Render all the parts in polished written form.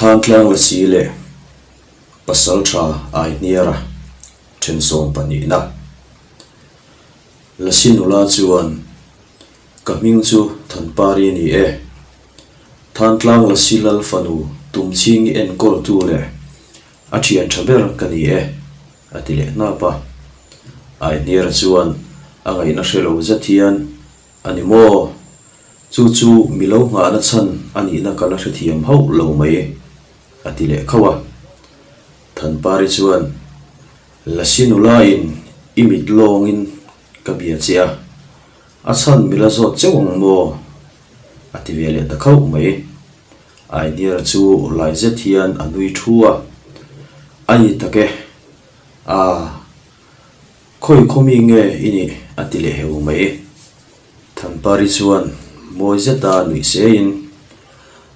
Thantlang Lasi leh Pasaltha Aihniara thensawm pahnihna. Lasi nula chuan, Ka hming chu Thanpari a ni e. Thantlang Lasi Lal fanu Tumchhingi enkawltu leh a thian tha ber ka ni e, a ti leh hnap a. Aihniara chuan a ngaihna hre lo zet hian, A ni maw? Chu chu mi lo nghahna chhan a nihna ka la hrethiam hauh lo mai, a ti leh khauh a. Thanpari chuan, Lasi nulain i mit lawngin ka bia che a, a chhan mi la zawt cheuh ang maw? a ti ve leh ta khauh mai. Ainiara chu lai zet hian a nui thu a, A ni tak e, aa. Khawi khaw mi nge i nih? a ti leh heu mai. Thanpari chuan mawi zeta nuih seiin,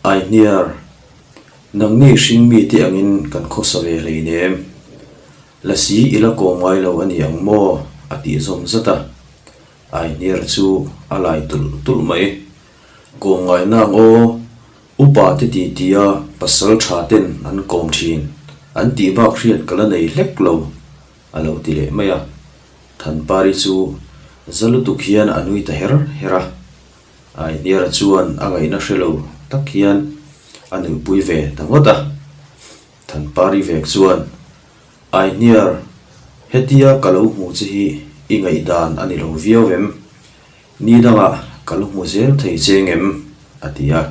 Aihniar, nangni hring mite angin kan khawsa ve hleinem. Lasi i la kawm ngai lo a ni ang maw? a tih zawm zat a. Aihniar chu a lai tulh tulh mai. Kawm ngai nang aw, upa te ti tia pasal tha ten an kawm thin an tih bak hriat ka la nei hlek lo. A lo ti leh mai a. Thanpari chu za lutuk hian a nui ta her her a. Aihniara chuan a ngaihna hre lo tak hian a nuihpui ve ta ngawt a. Thanpari vek chuan, Aihniar, hetia ka lo hmu che hi i ngaihdan a ni lo viau em? Ni dangah ka lo hmu zel thei che ngem? a ti a.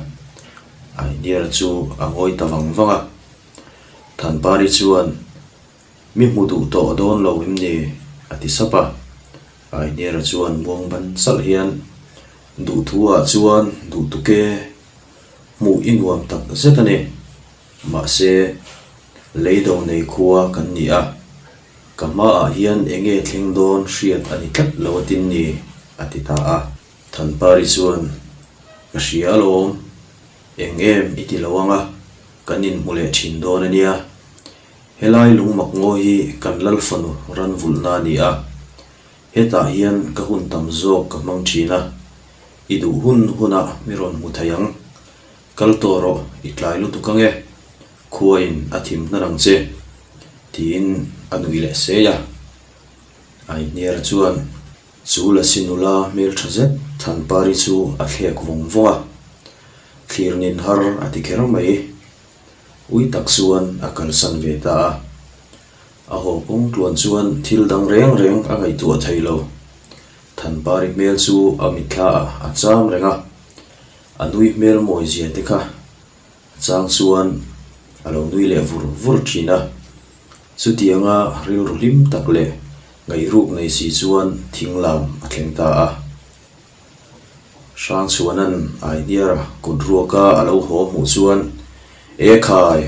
Aihniara chu a ngawi ta vang vang a. Thanpari chuan, Mi hmu duh tawh dawn lo em ni? a ti sap a. Aihniara chuan muang ban salh hian, Duh thu ah chuan duh tuk e, hmuh i nuam tak zet a ni. Mahse, lei do nei khua kan ni a, ka hmaah hian eng nge thleng dawn hriat a ni tlat lo a tin ni, a ti ta a. Thanpari chuan, Ka hria alawm, eng em i ti lo ang a, kan inhmu leh thin dawn a nia. Helai lungmak ngaw hi kan lal fanu ran vulhna a ni a, hetah hian ka hun tam zawk ka hmang thin a, i duh hun hunah mi rawn hmu thei ang. Kal tawh rawh, i tlai lutuk ang e, khuain a thim hnan ang che, tiin a nuih leh sei a. Aihniara chuan chu lasi nula hmeltha zet Thanpari chu a thlek vawng vawng a, thlir nin har a ti kher mai. Ui tak chuan a kalsan ve ta a. A haw kawng tluan chuan thil dang reng reng a ngaihtuah thei lo. Thanpari hmel chu a mitthla ah a cham reng a, a nui hmel mawi zia te kha a chang chuan a lo nui leh vur vur thin a. Chutianga rilru hlim tak leh ngaihruk nei si chuan thing lam a thleng ta a. Hrangchhuana'n Aihniara kut ruaka a lo haw hmuh chuan, E khai!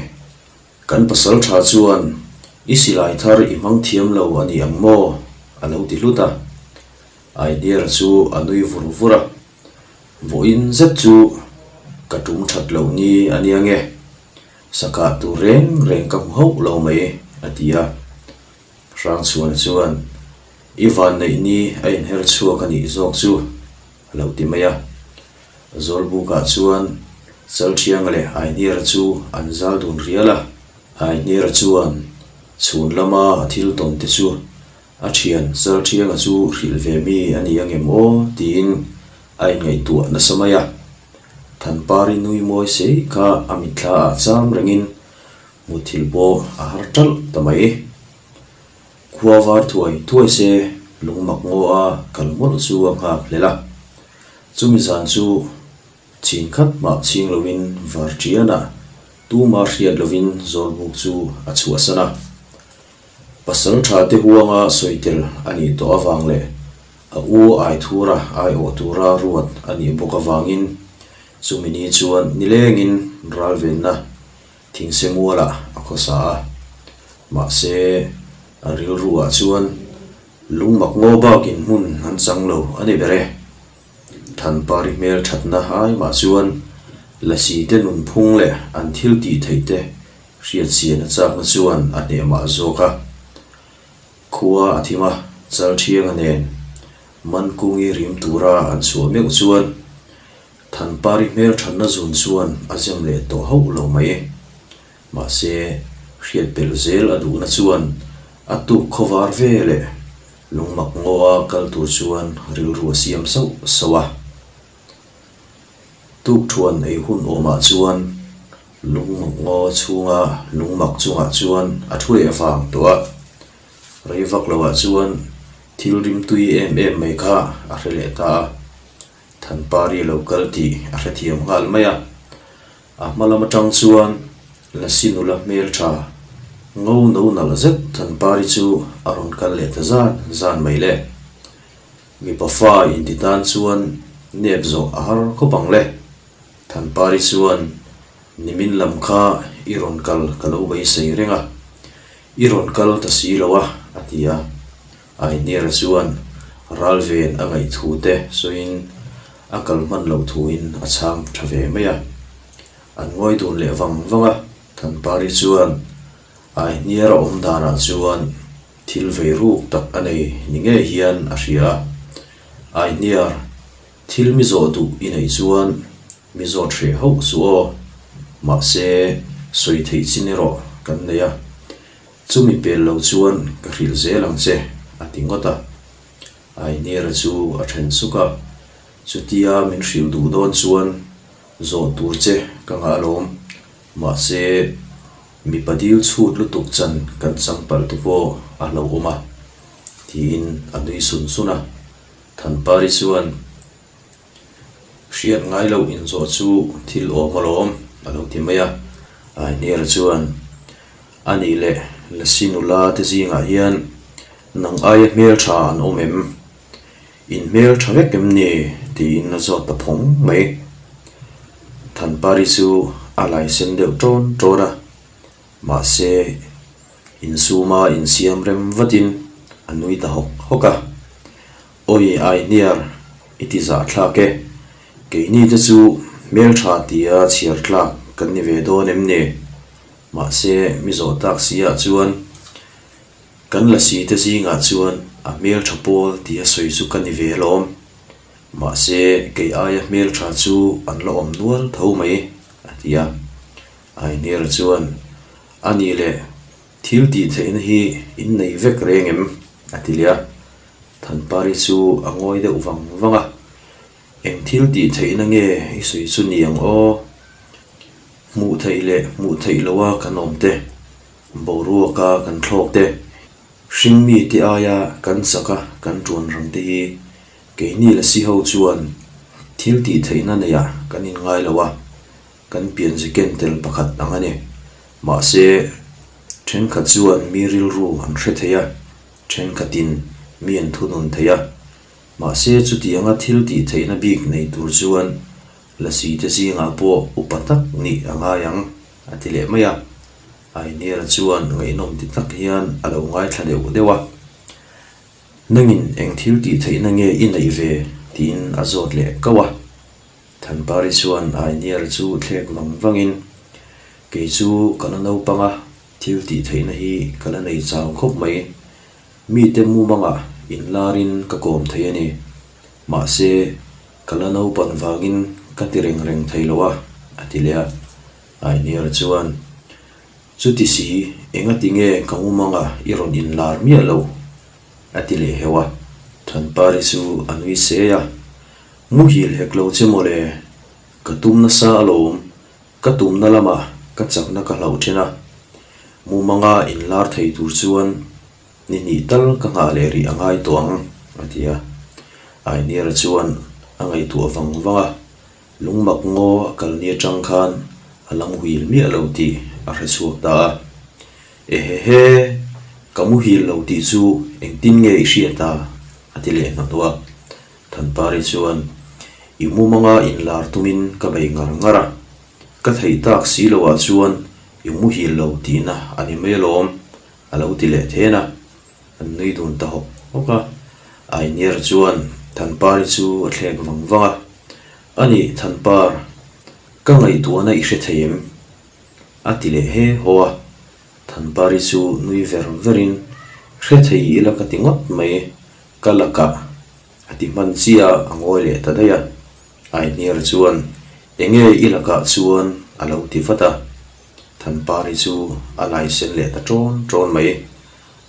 Kan pasal tha chuan i silai thar i hmang thiam lo a ni ang maw? a lo ti hlut a. Aihniara chu a nui vur vur a, Vawiin zet chu ka tum that loh ni a nia nge? Sakah tur reng reng ka hmu hauh lo mai, a ti a. Hrangchhuana chuan, I vanneih ni a inher chhuak a nih zawk chu, a lo ti mai a. Zawlbukah chuan Chalthianga leh Aihniara chu an zal dun rial a. Aihniara chuan chhun lama a thil tawn te chu a thian Chalthianga chu hrilh ve mi a ni angem aw tiin a inngaihtuah nasa mai a. Thanpari nui mawi sei kha a mitthla ah cham rengin Muthilh pawh a har ṭalh ta mai. Khua var thuai thuai se lungmak ngaw a kal mawlh chu a nghak hlel a. Chumi zan chu chin khat mah chhing lovin var ṭianah tuma hriat lovin Zawlbuk chu a chhuahsan a. Pasal ṭha te huanga sawi tel a nih tawh avang leh a u Aithura aiawh tura ruat a nih bawk avangin chumi ni chuan nilengin ralvenna Thingse mualah a khawsa a, mahse a rilruah chuan lungmak ngaw bakin hmun an chang lo a ni ber e. Thanpari hmel thatna ai mah chuan Lasi te nunphung leh an thil tih theih te hriatchian a chakna chuan a hneh mah zawk a. Khua a thim a, Chalthianga nen Mankungi rim tura an chhuah meuh chuan Thanpari hmel thatna zun chuan a zem leh tawh hauh lo mai. Mahse, hriat belh zel a duhna chuan a tuk khawvar ve leh lungmak ngaw a kal tur chuan rilru a siam sauh sauh a. Tukthuan ei hun awmah chuan lungmak ngaw chhunga lungmak chungah chuan a thu leh vang tawh a. Rei vak loah chuan thil rimtui em em mai kha a hre leh ta a. Thanpari a lo kal tih a hrethiam nghal mai a. A hma lam atang chuan Lasi nula hmeltha ngo no nalh zet Thanpari chu a rawn kal leh ta zan zan mai le. Mipa fa inti tan chuan nep zawh a har khawp ang le. Thanpari chuan nimin lam kha i rawn kal ka lo beisei reng a, i rawn kal ta si lo a, a ti a. Ainiera chuan ralven a ngaih thu te sawiin a kal hman loh thuin a chhang tha ve mai a. An ngawi dun leh vang vang a, Thanpari chuan Ainiera awm danah chuan thil vei ruk tak a nei ni ngei hian a hria a. Ainier, thil mi zawh duh i neih chuan mi zawt hreh hauh suh aw, mahse sawi theih chin erawh kan nei a. Chumi pel lo chuan ka hrilh zel ang che, a ti ngawt a. Ainira chu a then suk a, Chutia min hrilh duh dawn chuan zawh tur che ka ngah alawm, mahse mipa dil chhut lutuk chan kan chang palh te pawh a hlauhawm a, tiin a nui sun sun a. Thanpari chuan. Hriat ngai loh inzawh chu thil awm alawm, a lo ti mai a. Ainiera chuan, A nih leh Lasi nula te zingah hian nang aia hmeltha an awm em? In hmeltha vek em ni? tiin a zawt ta phawng mai. Thanpari chu a laisen deuh ṭawn ṭawn a, mahse insuma insiam rem vatin a nui ta hawk hawk a. Awi Aihniar, i ti zah thlak e. Keini te chu hmeltha tia chhiar tlak kan ni ve dawn em ni? Mahse, mi zawh tak si ah chuan kan lasi te zingah chuan a hmeltha pawl tia sawi chu ka ni ve alawm. Mahse, kei aia hmeltha chu an la awm nual tho mai, a ti a. Aihniar chuan, A nih leh, thil tih theihna hi in nei vek reng em? a ti leh a. Thanpari chu a ngawi deuh vang vang a, Eng thil tih theihna nge i sawi chu ni ang aw? Hmuh theih leh hmuh theih loha kan awm te, boruaka kan thlawk te, hringmi te aia kan chaka kan tuan rang te hi keini lasi ho chuan thil tih theihna neiah kan inngai lo a, kan pianzi ken tel pakhat ang a ni. Mahse, thenkhat chuan mi rilru an hre thei a. Thenkhatin mi an thunun thei a, mahse chutianga thil tih theihna bik nei tur chuan lasi te zingah pawh upa tak nih a ngai ang, a ti leh mai a. Ainiera chuan ngaihnawm ti tak hian a lo ngaithla deuh deuh a, Nangin eng thil tih theihna nge i neih ve? tiin a zawt leh kauh a. Thanpari chuan Ainiera chu thlek vang vangin, Kei chu ka la naupang a, Thil tih theihna hi ka la nei chau khawp mai. Mite mumangah inlarin ka kawm thei a ni. Mahse, ka la naupan vangin ka ti reng reng thei lo a, a ti leh a. Ainier chuan, Chuti si, engati nge ka mumangah i rawn inlar miah lo? a ti leh heuh a. Thanpari chu a nui se a, Muhil hek lo che mawle, ka tum nasa alawm, Ka tumna lamah ka chakna ka hlauh then a, mumanga inlar thei tur chuan ni hnih tal ka nghah leh rih a ngai tawh ang, a ti a. Ainiera chuan a ngaihtuah vang vang a, lungmak ngaw a kal ni atang khan a la muhil miah lo tih a hre chhuak ta a. Ehehe, ka muhil lo tih chu engtin nge i hriat a? a ti leh hnahnawh a. Thanpari chuan, I mumanga inlar tumin ka bei ngar ngar a, ka theih tak si loah chuan i muhil lo tihna a ni mai alawm, a lo ti leh then a. An nui dun ta hawk hawk a. Ainier chuan Thanpari chu a thlek vang vang a, A nih Thanpar, ka ngaihtuahna i hre thei em? a ti leh he haw a. Thanpari chu nui ver verin, Hre thei ila ka ti ngawt mai, Ka lakah a ti hman chiah a ngawi leh ta daih a, Aihniar chuan, Enge i lakah chuan a lo ti vat a. Thanpari chu a lai sen leh ta ṭawn ṭawn mai.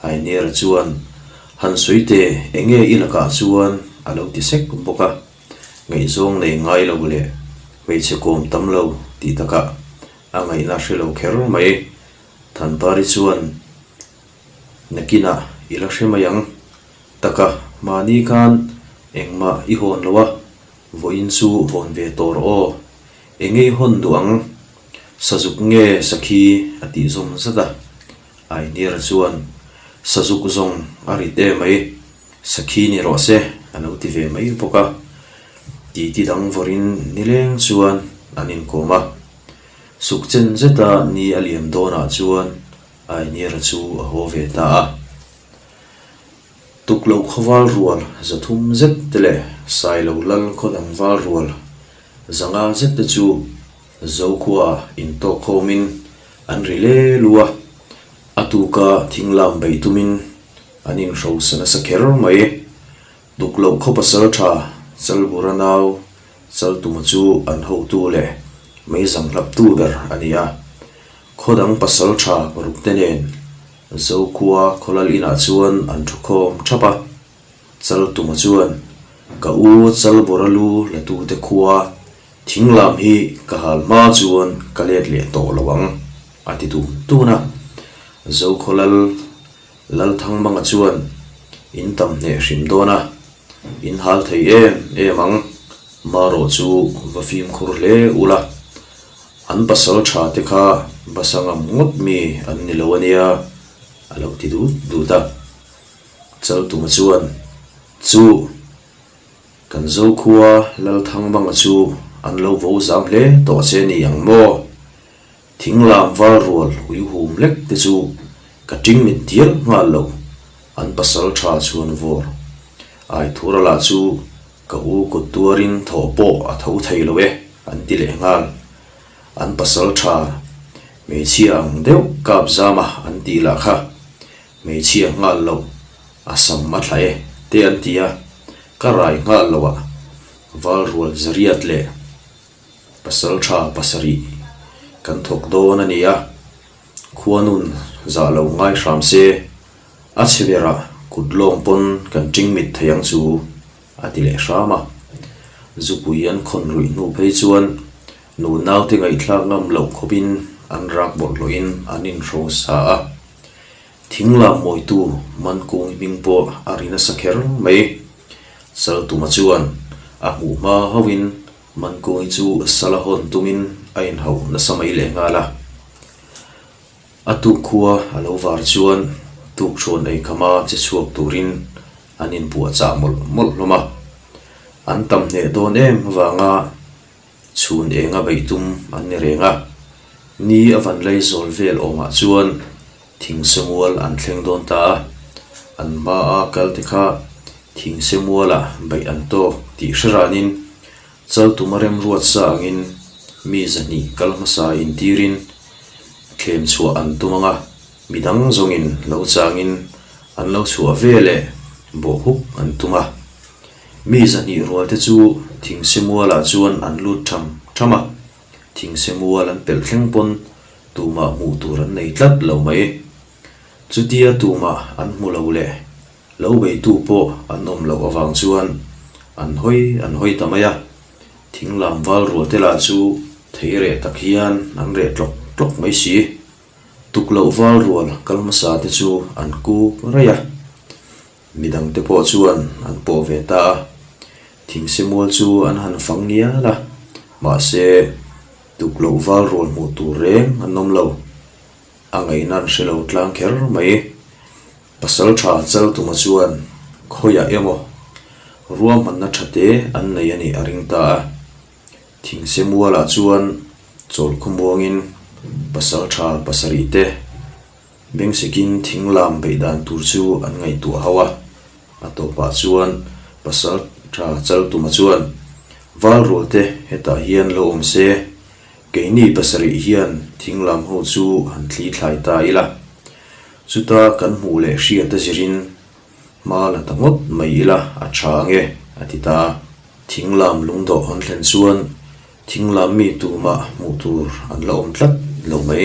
Ainera chuan, Han sawi teh, enge i lakah chuan a lo ti sek bawk a. Ngaihzawng nei ngai lo leh hmeichhe kawm tam lo tih takah a ngaihna hre lo kher mai. Thanpari chuan, Nakinah i la hre mai ang. Taka, mahni khan engmah i hawn lo a, vawiin chu hawn ve tawh rawh aw. Enge i hawn duh ang? Sazuk nge sakhi a tih zawm zat a. Ainiara chuan, Sazuk zawng a rit em mai, sakhi ni rawh se a lo ti ve mai bawk a. Titi dang vawrin nileng chuan an inkawm a. Suk chen zeta ni a liam dawnah chuan Ainiara chu a haw ve ta a. Tukloh khawval rual 300 zet te leh Sailo lal khawdang val rual 500 zet te chu Zokhua intawk khawmin an ri le lu a, a tuka thinglam beih tumin an inhrosa nasa kher mai. Tukloh khaw pasal tha Chalbura nau Chaltuma chu an hotu leh meizang hlaptu ber a ni a, khaw dang pasal tha parukte nen Zokhua khawlal inah chuan an thu khawm thap a. Chaltuma chuan, Ka u Chalbura lu latute khua Thinglam hi ka hal hma chuan ka let leh tawh lo ang, a ti dun dun a. Zokhaw lal Lalthangmanga chuan in tam hneh hrim dawn a, in hal thei em em ang, marawh chu va fimkhur hle ula, an pasal tha te kha basa ngam ngawt mi an ni lo a nia, a lo ti dut dut a. Chaltuma chuan, Chu! Kan Zokhua Lalthangmanga chu an lo vo zam hle tawh che ni ang maw? Thinglam val rual uihum lek te chu ka ting mit dial nghal lo, an pasal tha chhuan vawr. Aithura lah chu ka u kut tuarin thawh pawh a tho thei lo e an ti leh nghal. An pasal tha hmeichhia ang deuh kap zama an tih lah kha Hmeichhia nghal loh a sam a thla e te an ti a, ka rai nghal loh ah Valrual zariat leh pasal tha pasarih kan thawk dawn a ni a, khuanun zah lo ngai hram se a chhe berah kut lawng pawn kan ting mit thei ang chu a ti leh hram a. Zupui an khawn ruih hnu phei chuan nu naute ngaihthlak ngam loh khawpin an rak bawlhhlawhin an inhro sa a. Thinglam mawitu Mankung hming pawh a ri nasa kher mai. Saltuma chuan a hmuh hma hauhin Mankungi chu sala hawn tumin a inhauh nasa mai leh nghal a. A tuk khua a lo var chuan tukṭhuan eikhama che chhuak turin an inpuahchah mawlh mawlh hlawm a. An tam hneh dawn em avanga Chhun enga beih tum an ni reng a, ni a van lei zawl vel awmah chuan thingsemual an thleng dawn ta a, an hmaa kal te kha thingsemualah beih an tawk tih hre ranin Chaltuma remruat sa angin mi 200 kal hmasa intirin thlem chhuah an tum ang a, midang zawngin lo changin an lo chhuah ve leh bawh huk an tum a. Mi 200 rual te chu thingsemualah chuan an lut tham tham a, thingsemual an pelh thleng pawn tumah hmuh tur an nei tlat lo mai. Chutia tumah an hmu lo leh lo beitu pawh an awm loh avang chuan an hawi an hawi ta mai a, thinglam val rual te lah chu thei reh tak hian an reh tlawk tlawk mai si. Tukloh val rual kal hmasa te chu an kuk raih a. Midangte pawh chuan an pawh ve ta a, thingsemual chu an han fang ngial a, mahse tukloh val rual hmuh tur reng an awm lo. A ngaihna an hre lo tlang kher mai. Pasal tha Chaltuma chuan khawiah emaw ruahmanna tha te an nei a nih a ring ta a. Thingsemualah chuan chawlkhawmuangin pasal tha pasarih te Bengsikin thinglam beih dan tur chu an ngaihtuah ho a, a tawpah chuan pasal tha Chaltuma chuan, Valrual te hetah hian lo awm se, keini pasarih hian thinglam ho chu han thli thlai ta ila, chuta kan hmuh leh hriat a zirin hma la ta ngawt mai ila a tha ange, a ti ta a. Thinglam lungdawh an thlen chuan thinglam mi tumah hmuh tur an la awm tlat lo mai.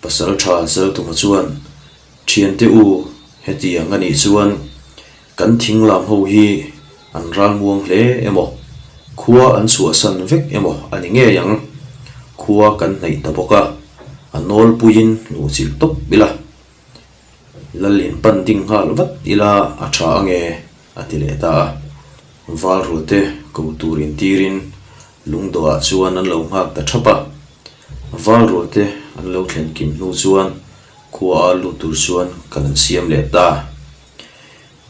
Pasalṭha Chaltuma chuan, Ṭhiante u, hetiang a nih chuan kan thinglam ho hi an ralmuang hle emaw, khua an chhuahsan vek emaw a ni ngei ang. Khua kan hnaih ta bawk a, a nawlpuiin luhchilh tawp ila. Lal in pan ding nghal vat ila a tha ange a ti leh ta a. Valrualte ko tur intirin lungdawhah chuan an lo nghak ta thap a. Valrualte an lo thlen kim hnu chuan khua a lut tur chuan kal an siam leh ta.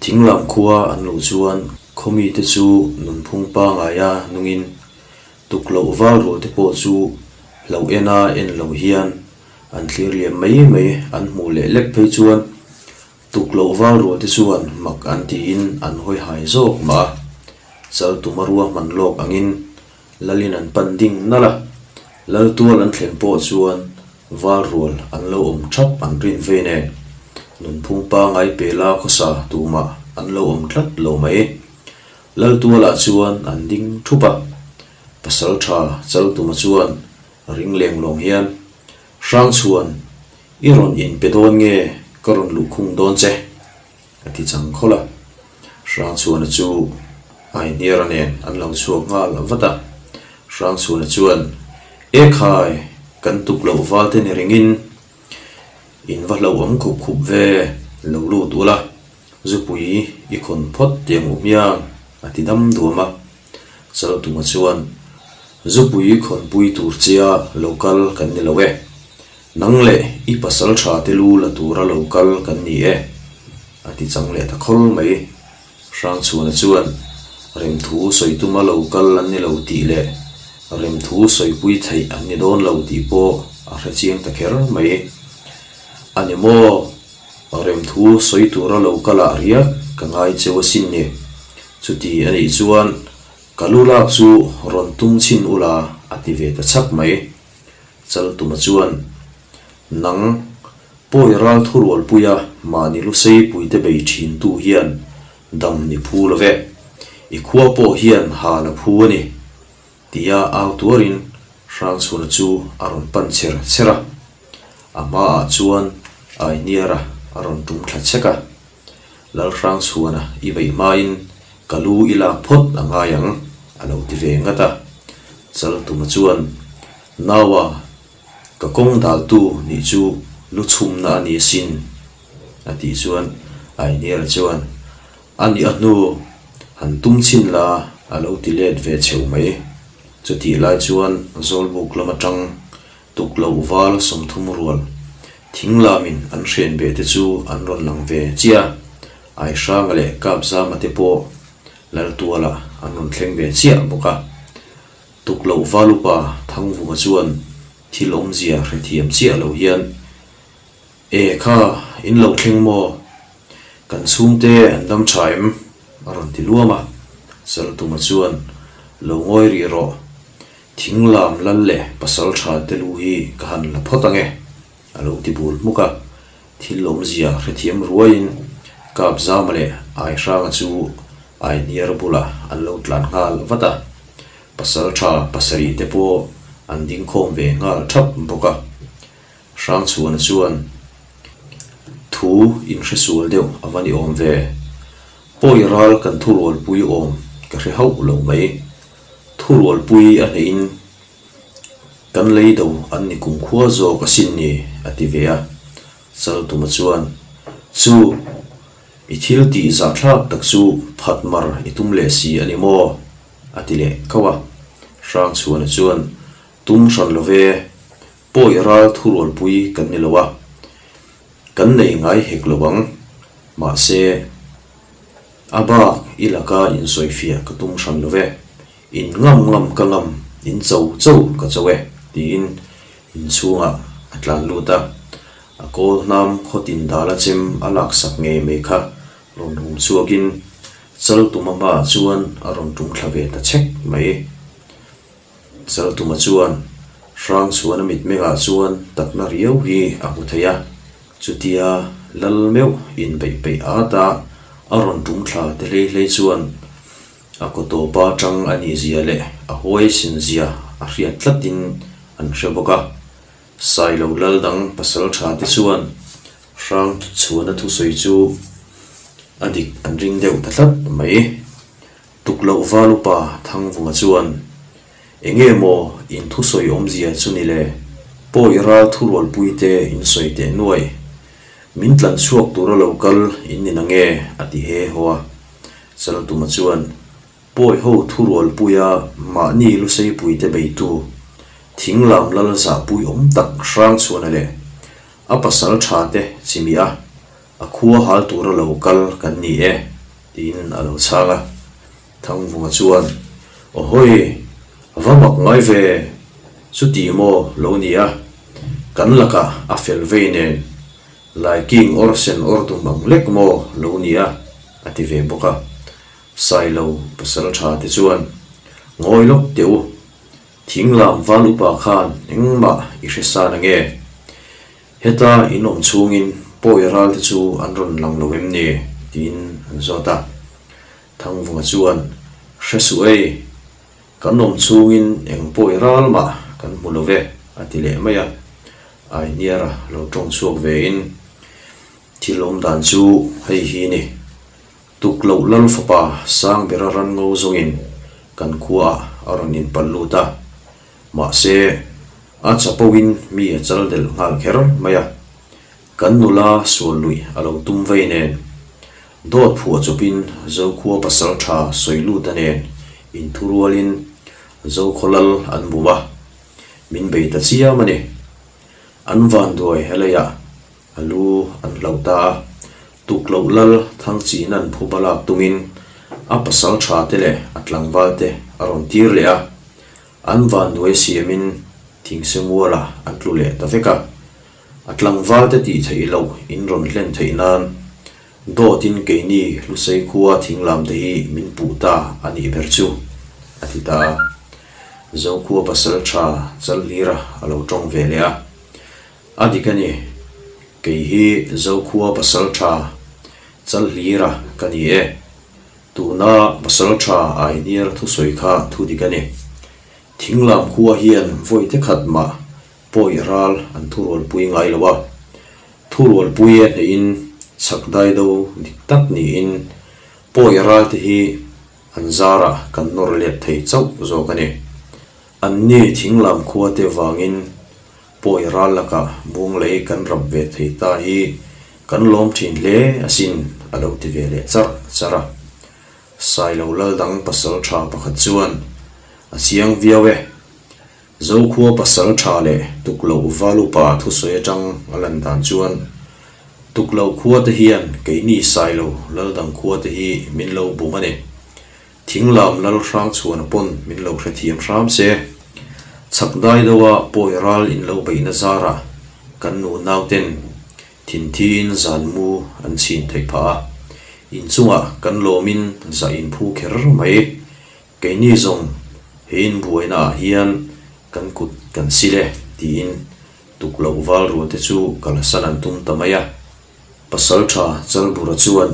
Thinglam khua an luh chuan khaw mite chu nunphung pangaia nungin tukloh valrualte pawh chu hlauh ena en lo hian An thlir liam mai mai an hmuh leh lek phei chuan tuk loh val rual te chuan mak an tiin an hawi hai zawk mah a. Chal tuma ruahman lawk angin Lalin an pan ding nalh a, Lal tual an thlen pawh chuan val rual an lo awm thap an rin vei nen nunphung pangai pela khawsa tumah an lo awm tlat lo mai. Lal tualah chuan an ding thup a, Pasaltha Chaltuma chuan Ring leng lawng hian, Hrangchhuan, i rawn inpe dawn nge ka rawn luhkhung dawn che? a ti chang khawlh a. Hrangchhuana chu Aihniara nen an lo chhuak nghal vat a. Hrangchhuana chuan, E khai, kan tuk loh val te ni ringin in va hlauhawm khup khup ve, lo lut ula, zupui i khawn phawt tiang u hmiang, a ti dam duam a. Chaltuma chuan, Zupui khawnpui tur chia lo kal kan ni lo e. Nang leh i pasal tha te lu la tura lo kal kan ni e, a ti chang leh ta khawl mai. Hrangchhuana chuan, Remthu sawi tuma lo kal an ni lo tih leh remthu sawipui theih an ni dawn lo tih pawh a hre chiang ta kher mai. A ni maw? Remthu sawi tura lo kalah riak ka ngai cheu asin ni. Chuti a nih chuan ka lu lak chu rawn tum chhin ula a ti ve ta chhak mai. Chaltuma chuan, Nang, pawi ral thurualpuia mahni lusei puite bei thin tu hian dam ni phu lo ve. I khua pawh hian ha la phu a ni. Tia au tuarin Hrangchhuna chu a rawn pan cher cher a. A hmaah chuan Aihniara a rawn tum thla chek a. Lalhrangchhuana i beih hmain ka lu i lak phawt a ngai ang, a lo ti ve ngat a. Chaltuma chuan, Naua, ka kawng daltu nih chu lu chhumna a ni asin, a tih chuan Ainiara chuan, A nih a hnu, han tum chhin la, a lo ti let ve chheu mai. Chutih lai chuan Zawlbuk lam atang Tuk loh val 30 rual thing lamin an hren beh te chu an rawn lang ve chiah a, Aihranga leh Kapzama te pawh Laltualah an rawn thleng ve chiah bawk a. Tuk loh val upa Thangvunga chuan thil awmzia hrethiam chiah lo hian, E kha, in lo thleng maw? Kan chhungte an dam tha em? a rawn ti luam a. Chaltuma chuan, Lo ngawi rih rawh. Thing lam lal leh pasal tha te lu hi ka han la phawt ang e, a lo ti bul hmuk a. Thil awmzia hrethiam ruaiin Kapzama leh Aihranga chu Aihniara bulah an lo tlan nghal vat a. Pasal tha pasarih te pawh an ding khawm ve nghal thap bawk a. Hrangchhuana chuan, Thu inhresual deuh a va ni awm ve. Pawi ral kan thurualpui awm ka hre hauh lo mai. Thurualpui a hnehin kan lei do an ni kumkhua zawk asin ni, a ti ve a. Chaltuma chuan, Chu, i thil tih zahthlak tak chu phat mar i tum leh si a ni maw? a ti leh khauh a. Hrangchhuana chuan, Tum hran lo ve, Pawi ral thurualpui kan ni lo a, kan nei ngai hek lo ang. Mahse, a bak i laka insawifiah ka tum hran lo ve. In ngam ngam ka ngam, in cho cho ka cho e, tiin inchhungah a tlan lut a. A kawl hnam khawtin dala chem a laksak ngei mai kha rawn hum chhuakin Chaltuma hmaah chuan a rawn tum thla ve ta chhek mai. Chaltuma chuan Hrangchhuana mitmengah chuan takna riau hi a hmu thei a, chutia lal meuh inbeih peih at a a rawn tum thla te hlei hlei chuan a kaw tawpa tang a nih zia leh a huaisin zia a hriat tlatin an hre bawk a. Sailo lal dang pasal tha te chuan Hrangchhuana thusawi chu a dik an ring deuh ta tlat mai. Tukloh val upa Thangvunga chuan, Enge maw in thusawi awmzia chu ni le? Pawi ral thurualpui te in sawi teh nuai. Min tlan chhuak tura lo kal in ni nange? a ti he haw a. Chaltuma chuan, Pawi ho thurualpuia mahni luseipuite beitu, thinglam lal zahpui awm tak Hrangchhuana leh a pasal tha te chimih a, a khua hal tura lo kal kan ni e, tiin a lo chhang a. Thangvunga chuan, Awhawi, a va mak ngai ve, chuti maw lo ni a, kan lakah a fel vei nen, Laiking awr sen awr dum ang lek maw lo ni a, a ti ve bawk a. Sailo pasal tha te chuan, Ngawi lawk teh u, thinglam val upa khan engmah i hre sa na nge? Heta in awm chhungin pawi ral te chu an rawn lang lo em ni? tiin an zawt a. Thangvunga chuan, Hre suh ei, kan awm chhungin eng pawi ral mah kan hmu lo ve, a ti leh mai a. Ainiara lo tawng chhuak vein, Thil awm dan chu hei hi ni. Tuk loh lal fapa Sangbera ran ngo zawngin kan khuaah a rawn inpalh lut a, mahse a chapoin mi a chal delh nghal kher mai a, kan nula sual luih a lo tum vei nen dawt phuah chawpin Zokhua pasal tha sawi luta nen inthurualin Zokhaw lal an bum a, min bei ta chiam a ni. An vanduai heleiah A lu an hlauh ta a, tukloh lal Thangchihna'n phuba lak tumin a pasal tha te leh a tlangval te a rawn tir leh a, an vanduai siamin thingse mualah an tlu leh ta vek a. A tlangval te tih theih loh in rawn hlen theih nan dawtin keini Hlusei khua thinglam te hi min puh ta a nih ber chu, a ti ta a. Zokhua pasal tha Chalhlira a lo tawng ve leh a. A dik a ni, kei hi Zokhua pasaltha Chalhlira ka ni e. Tuna pasaltha Ainiar thusawi kha thu dik a ni. Thinglam khua hian vawi te khat mah pawi ral an thurualpui ngai lo a. Thurualpui a hnehin chhak daido dik tak niin pawi ral te hi an zarah kan nawr let thei chauh zawk a ni. Anni Thinglam khua te vangin Pawi ral lakah Bunglei kan rap ve thei ta hi kan lawm thin hle asin a lo ti ve leh charh charh a. Sailo lal dang pasal tha pakhat chuan a chiang viau e. Zokhua pasal tha leh tukloh valupa thusawi atang a lan dan chuan tukloh khua te hian keini Sailo lal dang khua te hi min lo bum a ni. Thinglam lal hrang chhuana pawn min lo hrethiam hram se. Chhak dai deuha pawi ral in lo beihna zarah kan nu nauten thinthiin zan mu an chhin theih phah a. Inchungah kan lawmin zah in phu kher mai. Keini zawng he inbuaina ah hian kan kut kan sil e tiin tukloh val rual te chu kalsan an tum ta mai a. Pasalṭha Chalbura chuan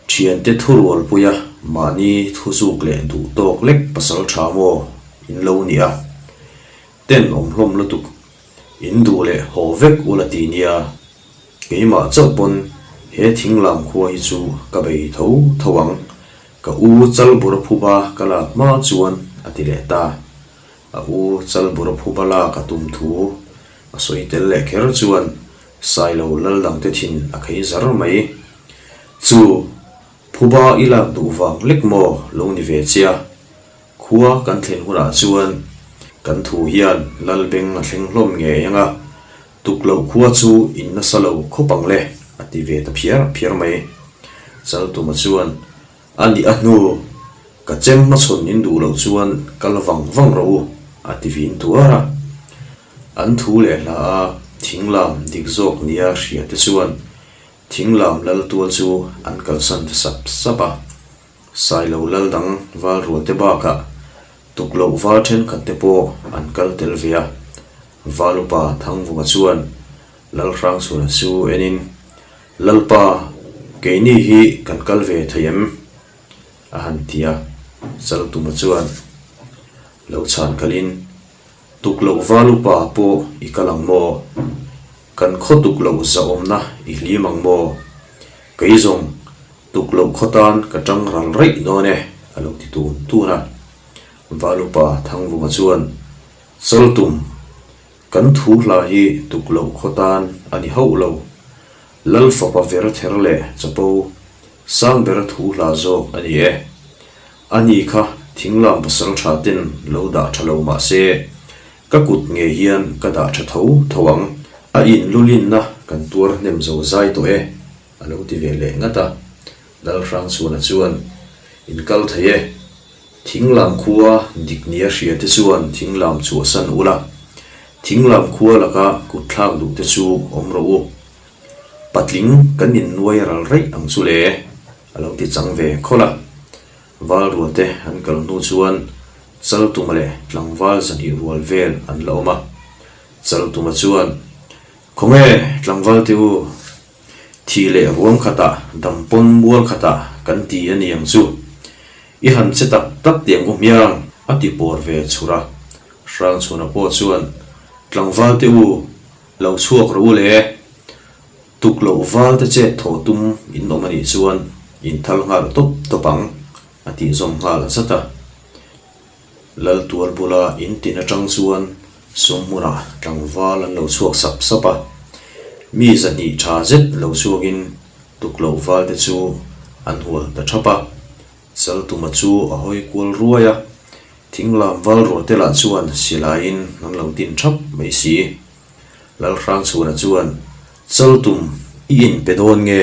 ṭhiante thurualpuia mahni thuzuk leh duh tawk lek pasalṭha maw in lo ni a, ten awm hlawm lutuk, in duh leh haw vek ula ti nia, keimah chauh pawn he thinglam khua hi chu ka bei tho tho ang, ka u Chalbura phuba ka lak hma chuan a ti leh ta. A u Chalbura phuba lak a tum thu a sawi tel leh kher chuan Sailo lal dangte thin a khei zar mai. Chu, phuba i lak duh vang lek maw lo ni ve che a? Khua kan thlen hunah chuan kan thu hian lal beng a thleng hlawm ngei ang a, tuk loh khua chu in nasa lo khawp ang le, a ti ve ta phiar phiar mai. Chaltuma chuan A nih a hnu, ka chem hmachhawn in duh loh chuan kal vang vang rawh u, a ti vin tuar a. An thu leh hla a thinglam dik zawk nia hria te chuan thinglam lal tual chu an kalsan ta sap sap a. Sailo lal dang val rual te bakah tukloh val thenkhat te pawh an kal tel ve a. Val upa Thangvunga chuan Lalhrangchhuana chu enin, Lalpa, keini hi kan kal ve thei em? a han ti a. Chaltuma chuan lo chhan kalin. Tuk loh val upa pawh i kal ang maw? Kan khaw tuk loh zahawmna i hlim ang maw? Kei zawng tuk loh khaw tan ka tang ral raih dawn e, a lo ti tun tun a. Val upa Thangvunga chuan, Chaltum, kan thu hla hi tuk loh khaw tan a ni hauh lo. Lal fapa ver ther leh chapo sang bera thu hla zawk a ni e. A ni kha thinglam pasal tha ten lo dah tha lo mah se, ka kut ngei hian ka dah tha tho tho ang. A in lulinna kan tuar hnem zo zai tawh e, a lo ti ve leh ngat a. Lalhrangchhuana chuan, In kal thei e. Thinglam khua dik nia hria te chuan thinglam chhuahsan ula, thinglam khua laka kut thlak duh te chu awm rawh u. Patling kan innuai ral raih ang chu le, a lo ti chang ve khawlh a. Val rual te an kal hnu chuan Chaltuma leh tlangval zahnih rual vel an la awm a. Chaltuma chuan, Khawnge tlangval te u, Thih leh ruam khatah, dam pawn mual khatah kan ti a ni ang chu. I han che tak tak tih ang u hmiang, a ti pawr ve chhur a. Hrangchhuna pawh chuan, Tlangval te u, lo chhuak rawh u le. Tuk loh val te chet thaw tum in awm a nih chuan in thal nghal tawp tawp ang, a tih zawm nghal zat a. Laltual bula in tin atang chuan sumhmunah tlangval an lo chhuak sap sap a, mi zahnih tha zet lo chhuakin tukloh valte chu an hual ta thap a. Chaltuma chu a hawi kual ruai a, thinglam val rualte lah chuan silaiin an lo tin thap mai si. Lalhrangchhuna chuan, Chaltum, i inpe dawn nge?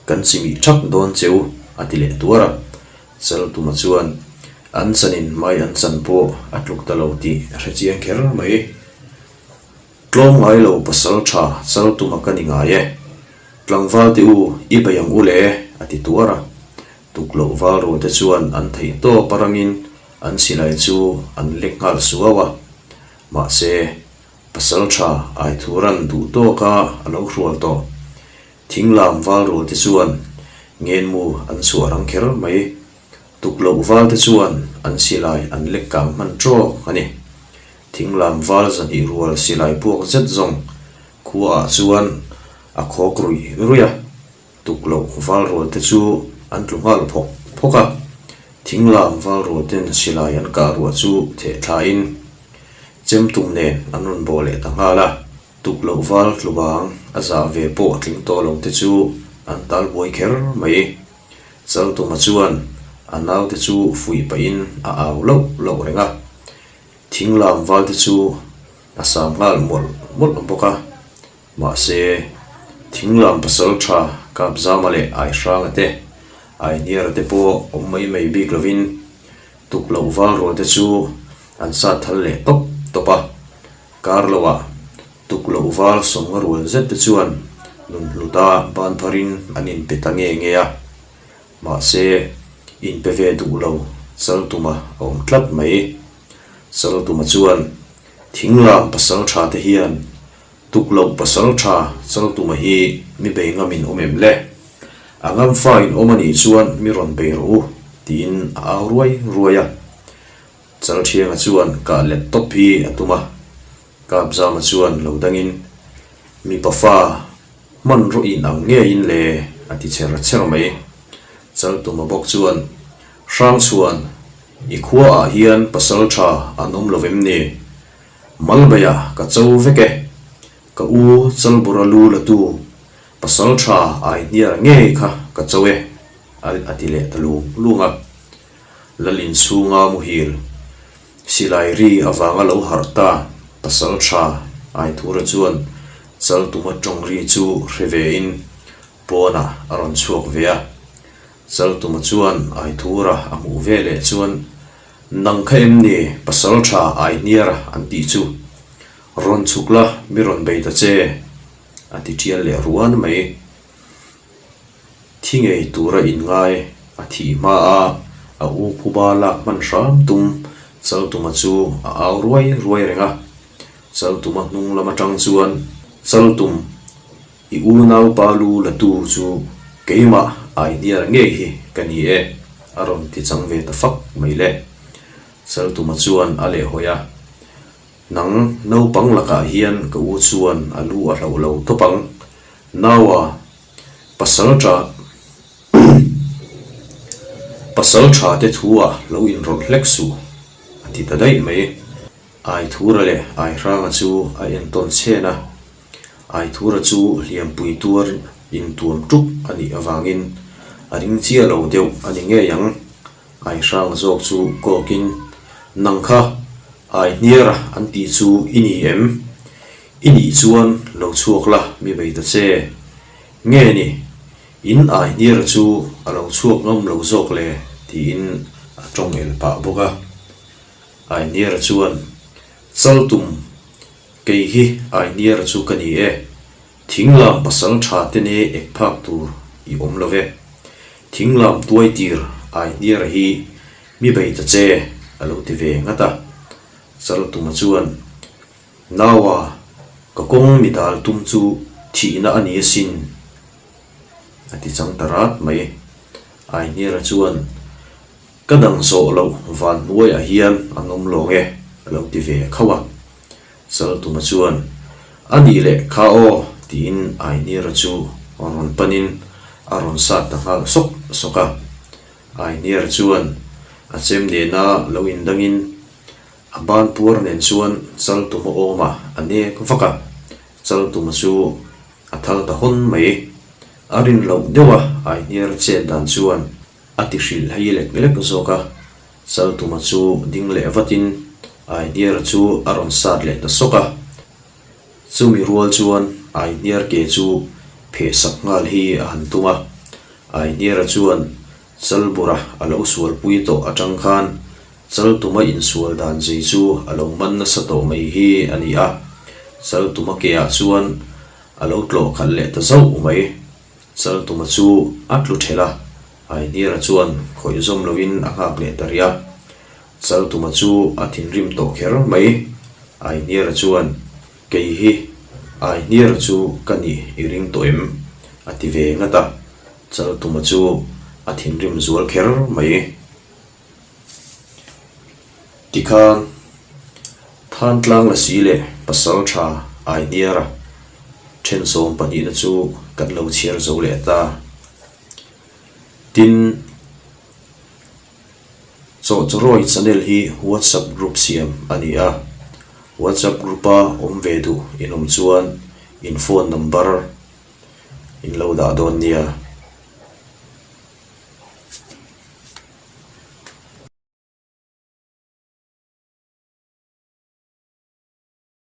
Kan chimih thak dawn che u, a ti leh tuar a. Chaltuma chuan an chanin hmai an chan pawh a tluk ta lo tih a hre chiang kher mai. Tlawm ngai lo pasal tha Chaltuma ka ni ngai e. Tlangval te u, i bei ang u le, a ti tuar a. Tukloh val te chuan an theih tawp a rangin an silai chu an lek nghal suau a. Mahse, pasal tha Aithuran duh tawka a lo hrual tawh. Thinglam val rual te chuan ngenmu an chhuah rang kher mai. Tukloh val te chuan an silai an lek kang hman trawk a ni. Thinglam val zahnih rual silai puak zet zawng khuaah chuan a khawk ruih ruih a. Tukloh val rual te chu an tlu nghal phawk phawk a. Thinglam val rual ten silai an kah ruah chu theh thlain chemtum nen an rawn bawh leh ta nghal a. Tuk loh val tlubang a zah ve pawh tling tawh lo te chu an tal buai kher mai. Chaltuma chuan a naute chu fuih pahin a au loh loh reng a, thinglam val te chu a sam nghal mawlh mawlh bawk a. Mahse, thinglam pasal tha Kapzama leh Aihranga te, Ainiara te pawh awm mai mai bik lovin tuk loh val rual te chu an sat thal leh tawp tawp a. Kar loah tuk loh val sawmnga rual zet te chuan nun hluta ban pharin an inpe ta nge nge a, mahse inpe ve duh lo Chaltuma a awm tlat mai. Chaltuma chuan Thinglam pasal tha te hian tuk loh pasal tha Chaltuma hi mi bei ngam in awm em le? A ngam fa in awm a nih chuan mi rawn bei rawh u tiin a au ruai ruai a. Chalthianga chuan kah let tawp hi a tum a, Kapzama chuan lo dangin, Mipa fa, hmanraw in ang ngeiin le, a ti cher cher mai. Chaltuma bawk chuan, Hrangchhuan, i khuaah hian pasal tha an awm lo vem ni? Malbeia ka cho vek e, ka u Chalbura lu la tu, pasal tha Aihniara ngei kha ka cho e, a ti leh ta lung lung a. Lalin chhunga muhil silai ri avanga lo harh ta pasal tha Aithura chuan Chaltuma tawng ri chu hre vein pawnah a rawn chhuak ve a. Chaltuma chuan Aithura a hmuh ve leh chuan, Nang kha em ni pasal tha Aihniara an tih chu? Rawn chhuk la mi rawn bei ta che a ti tial leh ruan mai. Thi ngei tura inngai a thih hma a, a u phuba lak hman hram tum Chaltuma chu a au ruai ruai reng a. Chaltuma hnung lam atang chuan, Chaltum, i unaupa lu la tu chu keimah Aihniara ngei hi ka ni e, a rawn ti chang ve ta fak mai le. Chaltuma chuan a lehhawi a. Nang naupang lakah hian ka u chuan a lu a hlauh lo tawp ang. Naua, pasal tha pasal tha te thu ah lo inrawlh hlek suh, a ti ta daih mai. Aithura leh Aihranga chu a entawn chhen a, Aithura chu hliampui tuar intuam ṭup a nih avangin a ring chiah lo deuh a ni ngei ang. Aihranga zawk chu kawkin, Nang kha Aihniara an tih chu i ni em? I nih chuan lo chhuak la mi bei ta che. Nge ni, in Aihniara chu a lo chhuak ngam lo zawk le? tiin a tawng el pah bawk a. Aihniara chuan, Chaltum, kei hi Aihniara chu ka ni e. Thinglam pasal tha te ne ek phak tur i awm lo ve. Thinglam tuai tir Aihniara hi mi bei ta che, a lo ti ve ngat a. Chaltuma chuan, Naua, ka kawng mi dal tum chu thihna a ni asin, a ti chang ta rat mai. Aihniara chuan, Ka dang zawh loh van hnuaiah hian an awm lawng e, a lo ti ve khauh a. Chaltuma chuan, A nih leh kha aw, tiin Ainira chu rawn panin a rawn sat ta nghal sawk sawk a. Ainira chuan a chem nena lo indangin a ban puar nen chuan Chaltuma awmah a nek vak a, Chaltuma chu a thal ta hawn mai. A rin loh deuh a Ainira chet dan chuan A ti hrilh hei lek lek zawk a, Chaltuma chu ding leh vatin Aihniara chu a rawn sat leh ta sawk a. Chumi rual chuan Aihniar ke chu pheh sak nghal hi a han tum a, Aihniara chuan Chalbura a lo sualpui tawh atang khan Chaltuma insual dan zei chu a lo man nasa tawh mai hi a ni a, Chaltuma ke ah chuan a lo tlawh khalh leh ta zauh mai. Chaltuma chu a tlu ṭhelh a, Aihniara chuan khawih zawm loin a nghak leh ta rih a. Chaltuma chu a thinrim tawh kher mai. Aihniara chuan, Kei hi Aihniara chu ka nih i ring tawh em? a ti ve ngat a. Chaltuma chu a thinrim zual kher mai. Tikhan, Thantlang Lasi leh Pasal Tha Aihniara then sawm pahnihna chu kan lo chhiar zo leh ta. Tin, Chawhchawrawi channel hi WhatsApp group siam a ni a, WhatsApp group-a awm ve duh in awm chuan in phone number in lo dah dawn nia.